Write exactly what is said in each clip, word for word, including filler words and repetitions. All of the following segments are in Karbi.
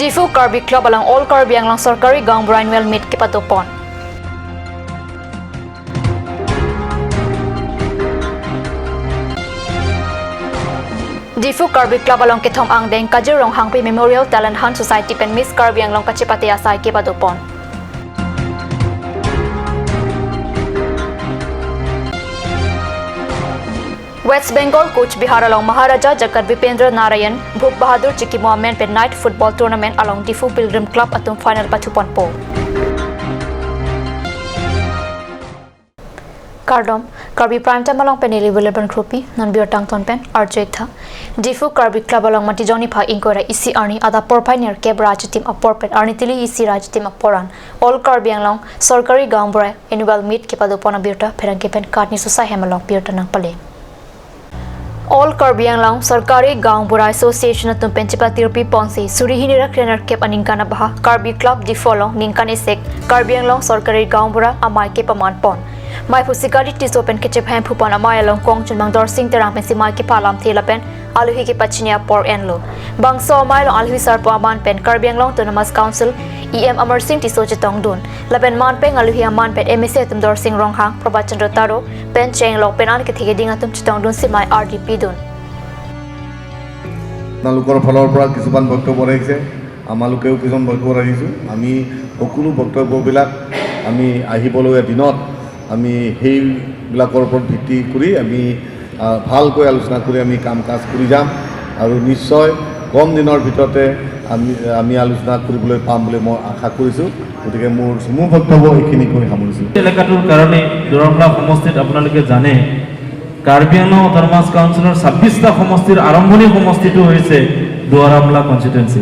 Diphu Karbi Club along All Karbi Anglong Sorkari Gaonbura Annual Meet kepadopon. Diphu Karbi Club along kethom angdeng Kajir Ronghangpi Memorial Talent Hunt Society pen Miss Karbi Anglong kachepate asai kepadopon. West Bengal Cooch Behar along Maharaja Jagat Vipendra Narayan Bhoop Bahadur chikimo amen pen Night Football Tournament along Diphu Pilgrim Club atum final pathuponpo. Kardom, Karbi Prime Time along pen neli William Kropi, non birta angton pen arju-ik tha. Diphu Karbi Club along Matijong niphai ingkoi ra isi arni adap porphai nerkep ra achitim apor pen arni tili isi ra achitim apor an All Karbi Anglong Sorkari Gaonbura Annual Meet kepadopon abirta pherangke pen katni sosai hem along birta nangpale. All Karbi Anglong Sorkari Gaonbura Association atum pen chepatirpi ponsi suri hini ra kre nerkep aningkan abaha Karbi Club Diphu along ningkan isi Karbi Anglong Sorkari Gaonbura amei kepaman pon. Meiphu Sikari Tisso pen kechephem phupon amei along kongchunbang Dorsing Terang pensi mei kepha alamthe lapen alohi kepachini apor enlo. Bangso amei along alohi sarpo aman pen Karbi Anglong Autonomous Council E M Amarsing Tisso chetongdun. Lapen man pen alohi aman pen M A C atum Dorsing Ronghang, Prabhat Chandra Taro pen chenglok pen an kethe keding atum chetongdunsi mei ardi pidun. আপোনালোকৰ ফালৰ পৰা কিছুমান বক্তব্য ৰাখিছে, আমালোকেও কিছুমান বক্তব্য ৰাখিছোঁ। আমি সকলো বক্তব্যবিলাক আমি আহিবলগীয়া দিনত আমি সেইবিলাকৰ ওপৰত ভিত্তি কৰি আমি, আহ, ভালকৈ আলোচনা কৰি আমি কাম কাজ কৰি যাম আৰু নিশ্চয় কম দিনৰ ভিতৰতে আমি, আমি আলোচনা কৰিবলৈ পাম বুলি মই আশা কৰিছোঁ। গতিকে মোৰ চমু বক্তব্য এইখিনি কৈ সামৰিছোঁ। এলেকাটোৰ কাৰণে দুৱাৰআমলা সমষ্টিত আপোনালোকে জানে, কাৰ্বি আংলং অট'নমাছ কাউন্সিলৰ ছাব্বিশটা সমষ্টিৰ আৰম্ভণি সমষ্টিটো হৈছে দুৱাৰআমলা কনষ্টিটুৱেঞ্চি।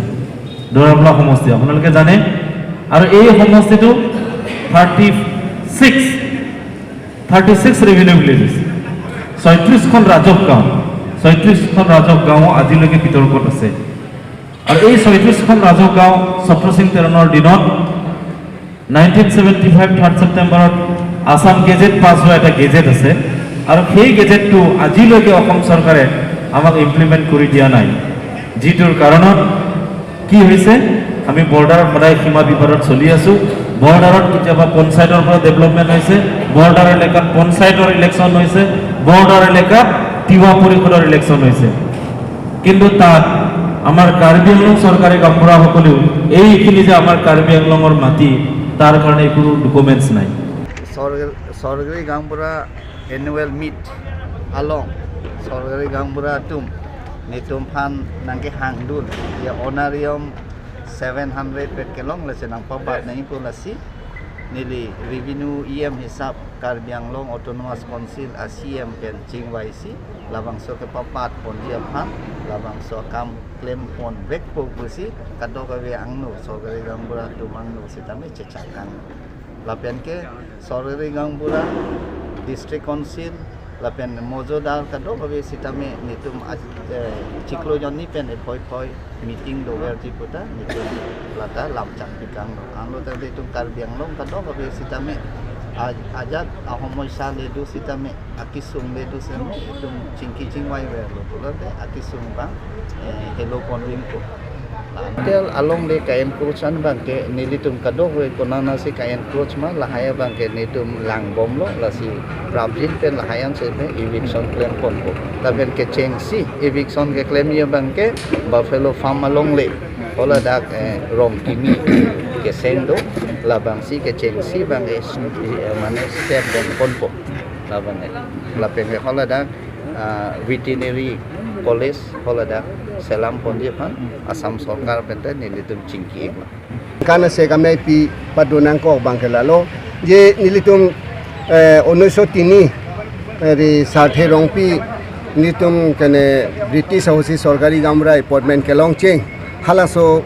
দুৱাৰআমলা সমষ্টি আপোনালোকে জানে। আৰু এই সমষ্টিটো thirty six, thirty six revenue villages, ছয়ত্ৰিশখন ৰাজহ গাঁও, ছয়ত্ৰিশখন ৰাজহ গাঁও আজিলৈকে বিতৰ্কত আছে। আৰু এই ছয়ত্ৰিশখন ৰাজহ গাঁও ছত্ৰসিং তেৰণৰ দিনত নাইনটিন ছেভেণ্টি ফাইভ থাৰ্ড ছেপ্টেম্বৰত আছাম গেজেট পাছ হোৱা এটা গেজেট আছে, আৰু সেই গেজেটটো আজিলৈকে অসম চৰকাৰে আমাক ইমপ্লিমেণ্ট কৰি দিয়া নাই। যিটোৰ কাৰণত কি হৈছে, আমি বৰ্ডাৰত সদায় সীমা বিবাদত চলি আছো। বৰ্ডাৰত কেতিয়াবা পঞ্চায়তৰ পৰা ডেভেলপমেণ্ট হৈছে, বৰ্ডাৰ এলেকাত পঞ্চায়তৰ ইলেকশ্যন হৈছে, বৰ্ডাৰ এলেকাত তিৱা পৰিষদৰ ইলেকশ্যন হৈছে। কিন্তু তাত আমাৰ কাৰ্বি আংলং চৰকাৰী গাঁওবুঢ়াসকলেও এইখিনি যে আমাৰ কাৰ্বি আংলঙৰ মাটি, তাৰ কাৰণে কোনো ডকুমেণ্টছ নাই। Sorkari, Sorkari Gaonbura Annual Meet along Sorkari Gaonbura atum nelitum aphan nangkehangdun, ya, honorarium seven hundred pen kelong lasi nangpabat nangji pu lasi neli revenue E M hisap Karbi Anglong Autonomous Council a C M pen chingvaisi, labangso kepabat ponji aphan, labangso akam klem ponvekpo pusi kadokave angno, Sorkari Gaonbura atum angno sitame chechak angno. Lapen ke Sorkari Gaonbura, District Council, lapen mojodar kadokave sitame nelitum aj-, eh, chiklo jonni pen ephoi phoi meeting doverji pu ta nelitum lata lamchak pikanglo. Anlo ta nelitum Karbi Anglong kadokave sitame aj-, ajat ahomoi sa le do sitame, akesung le do sitame, nelitum chingki chingvai verlo pulote akesung abang, eh, helo ponvekpo. Hotel along le ka-encroach an abangke nelitum kadokave konatsi ka-encroach ma, lahai abangke nelitum langbomlo, lasi prapjin pen lahai an seme eviction klem ponpo. Lapen kechengsi eviction keklemji abangke Buffalo Farm along le, holadak, eh, rong kimi keseng do, labangsi kechengsi abangke, eh, mane step dam ponpo. Labang, eh, lapen ke holadak, ah, Veterinary College holadak selam ponji aphan Assam Sorkar pen ta nelitum chingki-iklo. Ningkan isi amei pi padonangkok abangke lalo, je nelitum, eh, unnish sho tini, eh, ri Sarthe Rongpi nelitum kene British ahutsi Sorkari Gaonbura appointment kelong cheng. Halaso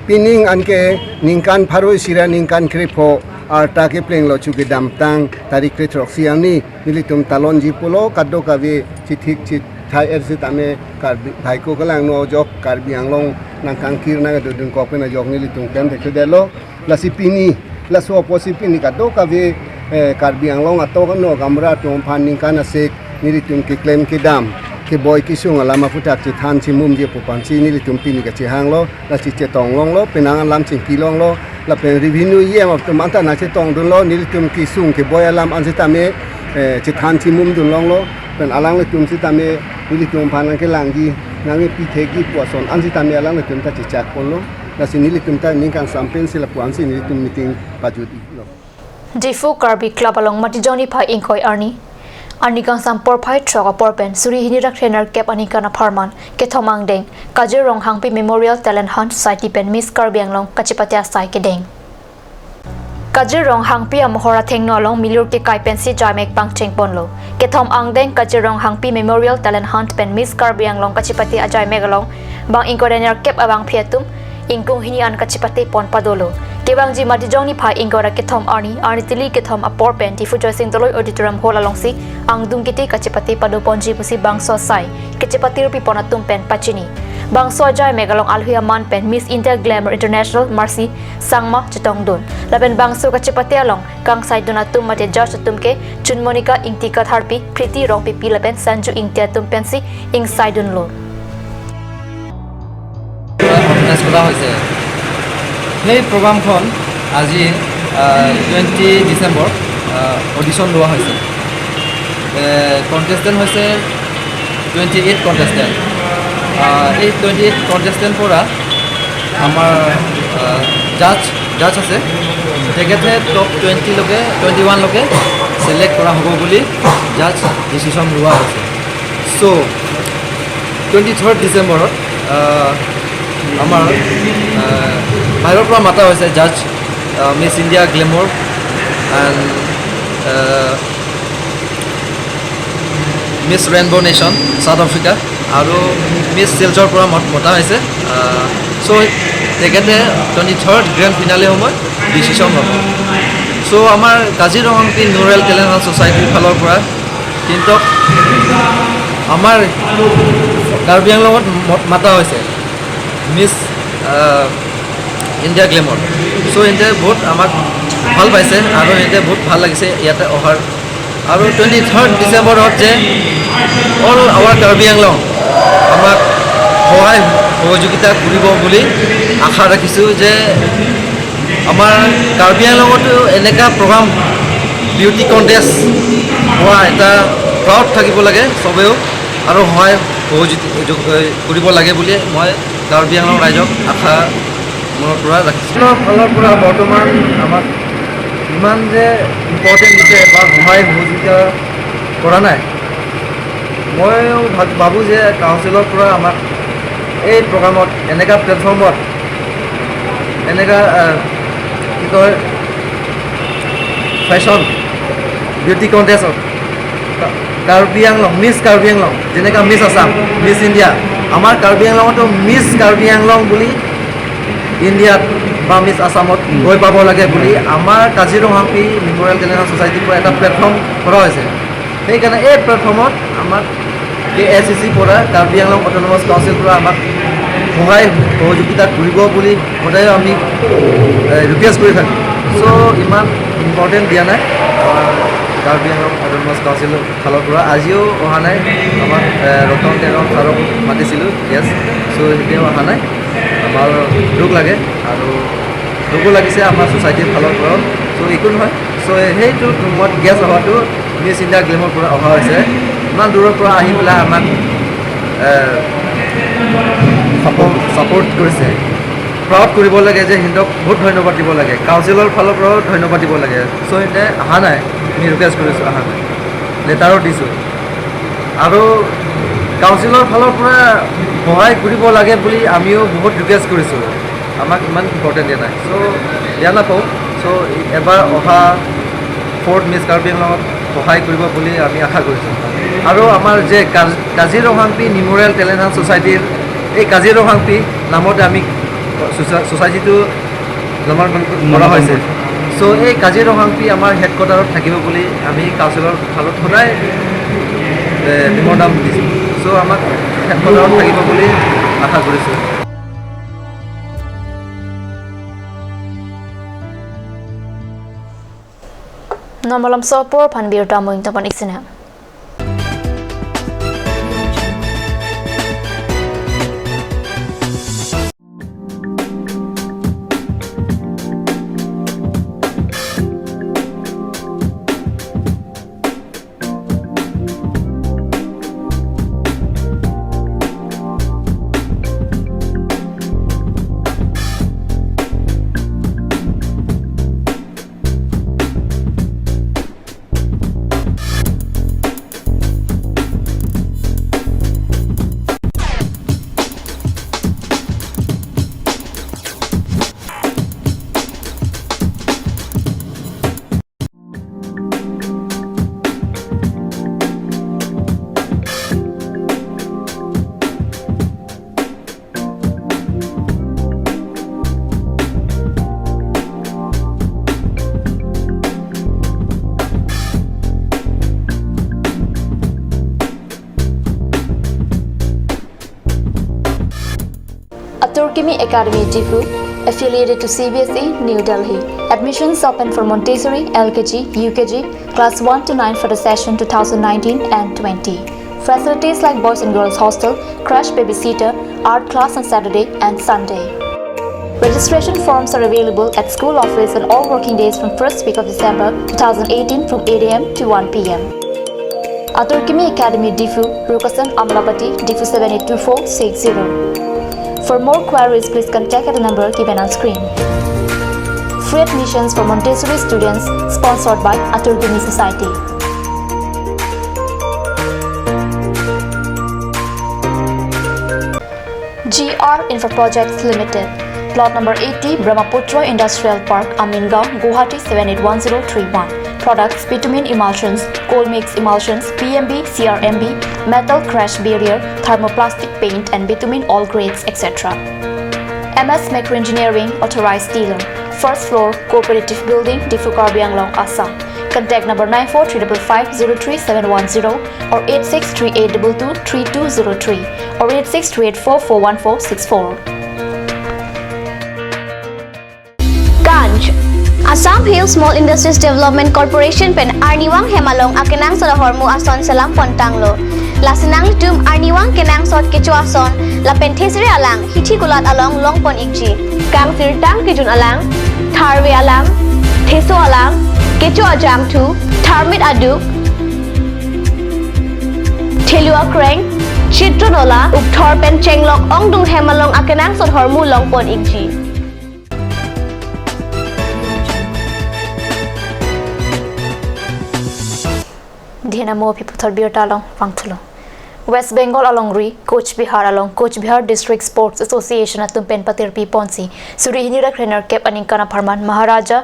pining anke ningkan pharo isi ra ningkan krepho arta keplenglo, chuki damtang tarik krethrok isi arni nelitum talonji pulo, kadokave chithik chithai er sitame Karbi, bhaiko kelangno ajok Karbi Anglong nangkangkir nangdodun kok pen ajok nelitum klem thekthedetlo. Lasi pini, laso apotsi pini kadokave, eh, Karbi Anglong atok ano gaonbura atum aphan ningkan isi nelitum keklem kedam Keboi kesung alam aphuthak chethan chemumji pu aphansi nelitum pini kachehanglo, lasi chetong longlo, penang alam chingki longlo, lapen revenue yem atum anta nangchetongdunlo, nelitum kesung keboi alam an sitame, eh, chethan chemumdun longlo, pen alanglitum sitame, nelitum aphan nangkelangji, nangkepithekji pu ason an sitame alanglitum ta chechakponlo, lasi nelitum ta ning kangsam pensi lapu-ansi nelitum meeting pajutlo. Diphu Karbi Club along Matijong niphai ingkoi arni, arni kangsam porphai throk apor pen suri hini ra kre nerkep aningkan apharman kethom angdeng Kajir Ronghangpi Memorial Talent Hunt Society pen Miss Karbi Anglong kachepate asai kedeng. Kajir Ronghangpi amohor athengno along milur kekai pensi jaimek pangchengponlo. Kethom angdeng Kajir Ronghangpi Memorial Talent Hunt pen Miss Karbi Anglong kachepate ajaimek along bang ingkoi ra nerkep abangphi atum ingkung hini an kachepatepon padolo. Kevangji Matijong niphai ingkoi ra kethom arni, arni tili kethom apor pen Diphu Joysing Doloi Auditorium Hall alongsi angdung kiti kachepate padoponji pusi bangso asai kachepate rupipon atum pen pachini. Bangso ajaimek along alohi aman pen Miss India Glamour International Mercy Sangma chetongdun. Lapen bangso kachepate along kangsaidun atum mate judge atum ke Chunmonika Ingti Katharpi, Priti Rongpipi lapen Sanju Ingti atum pensi ingsaidunlo. Organise কৰা হৈছে। সেই প্ৰগ্ৰামখন আজি, uh, twenty December, uh, audition লোৱা হৈছে। এ, contestant হৈছে twenty eight contestant. Uh, এই টুৱেণ্টি এইট কণ্টেষ্টেণ্ট পৰা আমাৰ, আহ, জাজ, জাজ আছে, তেখেতে টপ টুৱেণ্টিলৈকে, টুৱেণ্টি ওৱানলৈকে ছিলেক্ট কৰা হ'ব বুলি জাজ ডিচিশ্যন লোৱা হৈছে। চ' টুৱেণ্টি থাৰ্ড ডিচেম্বৰত, আহ, আমাৰ, আহ, বাহিৰৰ পৰা মাতা হৈছে জাজ, আহ, মিছ ইণ্ডিয়া গ্লেমৰ এণ্ড, আহ, মিছ ৰেইনব' নেশ্যন ছাউথ আফ্ৰিকা আৰু মিছ শিলচৰৰ পৰা মত-, মতা হৈছে। আহ, চ' তেখেতে টুৱেণ্টি থাৰ্ড গ্ৰেণ্ড ফিনালে সময়ত ডিচিশ্যন ল'ব। চ' আমাৰ কাজিৰঙা মেমৰিয়েল টেলেণ্ট হাণ্ট ছ'চাইটিৰ ফালৰ পৰা কিন্তু আমাৰ কাৰ্বি আংলঙত ম-, মাতা হৈছে মিছ, আহ, ইণ্ডিয়া গ্লেমৰ। চ' সিহঁতে বহুত আমাক ভাল পাইছে আৰু সিহঁতে বহুত ভাল লাগিছে ইয়াতে অহাৰ। আৰু টুৱেণ্টি থাৰ্ড ডিচেম্বৰত যে অল অভাৰ কাৰ্বি আংলং আমাক সহায় সহযোগিতা কৰিব বুলি আশা ৰাখিছোঁ যে আমাৰ কাৰ্বি আংলঙতো এনেকা প্ৰগ্ৰাম, বিউটি কণ্টেষ্ট হোৱা এটা প্ৰাউড থাকিব লাগে চবেও, আৰু সহায় সহযোগি-, যোগ-, এ, কৰিব লাগে বুলি মই কাৰ্বি আংলং ৰাইজক আশা মনৰ পৰা ৰাখিছোঁ। কাউন্সিলৰ ফালৰ পৰা বৰ্তমান আমাক ইমান যে ইম্পৰ্টেণ্ট দিছে বা সহায় সহযোগিতা কৰা নাই, ময়ো ভাব-, ভাবোঁ যে কাউন্সিলৰ পৰা আমাক এই প্ৰগ্ৰামত, এনেকা প্লেটফৰ্মত, এনেকা, আহ, কি কয়, ফেশ্বন বিউটি কণ্টেষ্টত কা-, কাৰ্বি আংলং, মিছ কাৰ্বি আংলং, যেনেকা মিছ আছাম, মিছ ইণ্ডিয়া, আমাৰ কাৰ্বি আংলঙতো মিছ কাৰ্বি আংলং বুলি ইণ্ডিয়াত বা মিছ আছামত গৈ পাব লাগে বুলি আমাৰ কাজিৰঙা হাম্পি মেমৰিয়েল টেলেণ্ট হাণ্ট ছ'চাইটিৰ পৰা এটা প্লেটফৰ্ম কৰা হৈছে। সেইকাৰণে এই প্লেটফৰ্মত আমাক কে এ চি চিৰ পৰা, কাৰ্বি আংলং অট'নমাছ কাউন্সিলৰ পৰা আমাক সহায় সহযোগিতা কৰিব বুলি সদায় আমি, এ, ৰিকুৱেষ্ট কৰি থাকোঁ। চ' ইমান ইম্পৰ্টেণ্ট দিয়া নাই আমাৰ কাৰ্বি আংলং অট'নমাছ কাউন্সিলৰ ফালৰ পৰা। আজিও অহা নাই। আমাক, এ, ৰতন টেঙৰ ছাৰক মাতিছিলোঁ, য়েছ। চ' এতিয়াও অহা নাই। আমাৰ দুখ লাগে আৰু দুখো লাগিছে আমাৰ ছ'চাইটিৰ ফালৰ পৰাও। চ' একো নহয়। চ' সেইটো মই গেষ্ট অহাটো মিছ ইণ্ডিয়া গ্লেমৰ পৰা অহা হৈছে। ইমান দূৰৰ পৰা আহি পেলাই আমাক, এ, ছাপোৰ্ট, ছাপোৰ্ট কৰিছে। প্ৰাউড কৰিব লাগে যে সিহঁতক বহুত ধন্যবাদ দিব লাগে। কাউন্সিলৰ ফালৰ পৰাও ধন্যবাদ দিব লাগে। চ' সিহঁতে অহা নাই। আমি ৰিকুৱেষ্ট কৰিছোঁ, অহা নাই। লেটাৰো দিছোঁ। আৰু কাউন্সিলৰ ফালৰ পৰা সহায় কৰিব লাগে বুলি আমিও বহুত ৰিকুৱেষ্ট কৰিছোঁ। আমাক ইমান ইম্পৰ্টেণ্ট দিয়া নাই। চ' বেয়া নাপাওঁ। চ' এবাৰ অহা ফ'ৰ্থ মিছ কাৰ্বি আংলঙত সহায় কৰিব বুলি আমি আশা কৰিছোঁ। আৰু আমাৰ যে কাজ-, কাজিৰঙা হাম্পি মেমৰিয়েল টেলেণ্ট হাণ্ট ছ'চাইটিৰ এই কাজিৰঙা হাম্পি নামতে আমি ছ'চা-, ছ'চাইটিটো নামাকৰণ কৰা হৈছে। চ' এই কাজিৰঙা হাম্পি আমাৰ হেডকোৱাৰ্টাৰত থাকিব বুলি আমি কাউন্সিলৰ ফালত সদায়, এ, মেম'ৰেণ্ডাম দিছোঁ। চ' আমাক হেডকোৱাৰ্টাৰত থাকিব বুলি আশা কৰিছোঁ। Non malomso apor aphan birta mo ingtapon iksina. Atur Kimi Academy Diphu, affiliated to C B S E, New Delhi. Admissions open for Montessori, L K G, U K G, class one to nine for the session two thousand nineteen and twenty. Facilities like boys and girls hostel, crash babysitter, art class on Saturday and Sunday. Registration forms are available at school office on all working days from first week of December two thousand eighteen from eight A M to one P M. Atur Kimi Academy Diphu, Rukasan Amlapati, Diphu seven eight two four six zero. For more queries, please contact at the number given on screen. Free admissions for Montessori students, sponsored by Atur Kimi Society. G R Infra Projects Limited, Plot number eighty, Brahmaputra Industrial Park, Amingaon, Guwahati seven eight one zero three one. Products: bitumen emulsions, cold mix emulsions, P M B, C R M B, metal crash barrier, thermoplastic paint and bitumen all grades, et cetera. M S Macro Engineering, authorized dealer, first floor, Cooperative Building, Diphu, Karbi Anglong, Assam. Contact number nine four three double five zero three seven one zero or eight six three eight double two three two zero three or eight six three eight four four one four six four. Ganj. Assam Hill Small Industries Development Corporation pen arnivang hem along akenangsot ahormu ason selam pontanglo. Lasi nanglitum arnivang kenangsot kecho ason lapen thesere alang hithi kulat along longpon ikji. Kangsirtang kejun alang, tharve alang, theso alang, kecho ajangthu, tharmit aduk, thelu akreng, chitron ola, ukthor pen chenglok ongdung hem along akenangsot ahormu longpon ikji. Dina mo aphi puthot birta along vangthulo. West Bengal alongri Coach Bihar along Coach Bihar District Sports Association atum pen patirpi ponsi suri hini ra krenerkep aningkan apharman Maharaja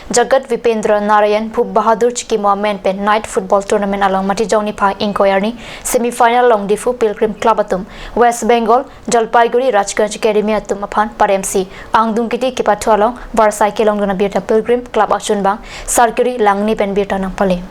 Jagat Vipendra Narayan Bhoop Bahadur Chikimo amen pen Night Football Tournament along Matijong niphai ingkoi arni semi final along Diphu Pilgrim Club atum West Bengal Jalpaiguri Rajganj Academy atum aphan paremsi angdung kiti kepathu along varsai kelongdun abirta Pilgrim Club achunbang Sarkiri Langni pen birta nangpale.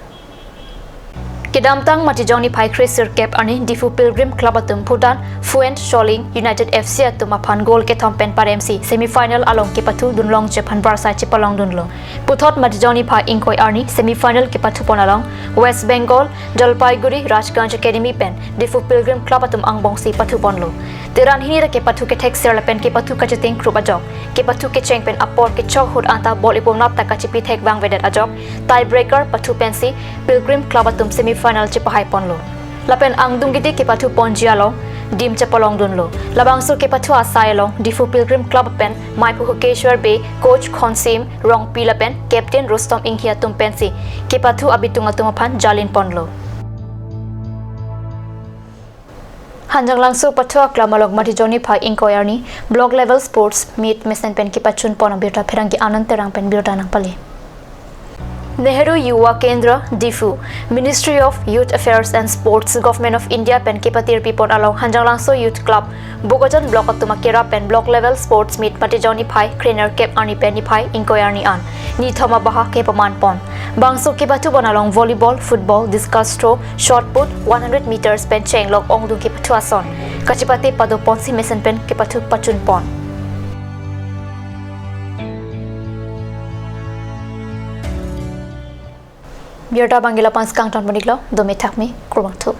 Kedamtang Matijong niphai kresirkep arni Diphu Pilgrim Club atum phutan Phuent Sholing United F C atum aphan goal kethom pen paremsi semi final along kepathu dunlongji aphan varsai chepalongdunlo. Puthot Matijong niphai ingkoi arni semi final kepathupon along West Bengal Jalpaiguri Rajganj Academy pen Diphu Pilgrim Club atum angbongsi pathuponlo. Teran hini ra kepathu kethekser lapen kepathu kachiting krup ajok, kepathu kecheng pen apor kechok ahut anta ball ipum nap ta kachipi thekvang vedet ajok, tie breaker pathu pensi Pilgrim Club atum semi final chepahaiponlo. Lapen angdung kiti kepathuponji along dim chepalongdunlo. Labangso kepathu asai along Diphu Pilgrim Club pen Maiphu Hokeshwar Bey, Coach Khonsim Rongpi lapen Captain Rustom Inghi atum pensi kepathu abitung atum aphan jalinponlo. Hanjanglangso pathu aklam along Matijong niphai ingkoi arni Block Level Sports Meet mesen pen kepachunpon abirta pherangke Anand Terang pen birta nangpale. Nehru Yuva Kendra, Diphu, Ministry of Youth Affairs and Sports, Government of India pen kepatirpipon along Hanjanglangso Youth Club, Bokajan Block atum akera pen Block Level Sports Meet Matijong niphai krenerkep arni pen niphai ingkoi arni an nithom abaha kepamanpon. Bangso kepathupon along volleyball, football, discus throw, shot put, one hundred meters pen chenglok ongdung kepathu ason kachipate padoponsi mesen pen kepathu pachunpon. Birta abang ke la-an si kangtonpon iklo, dome thakme, kurvangthu.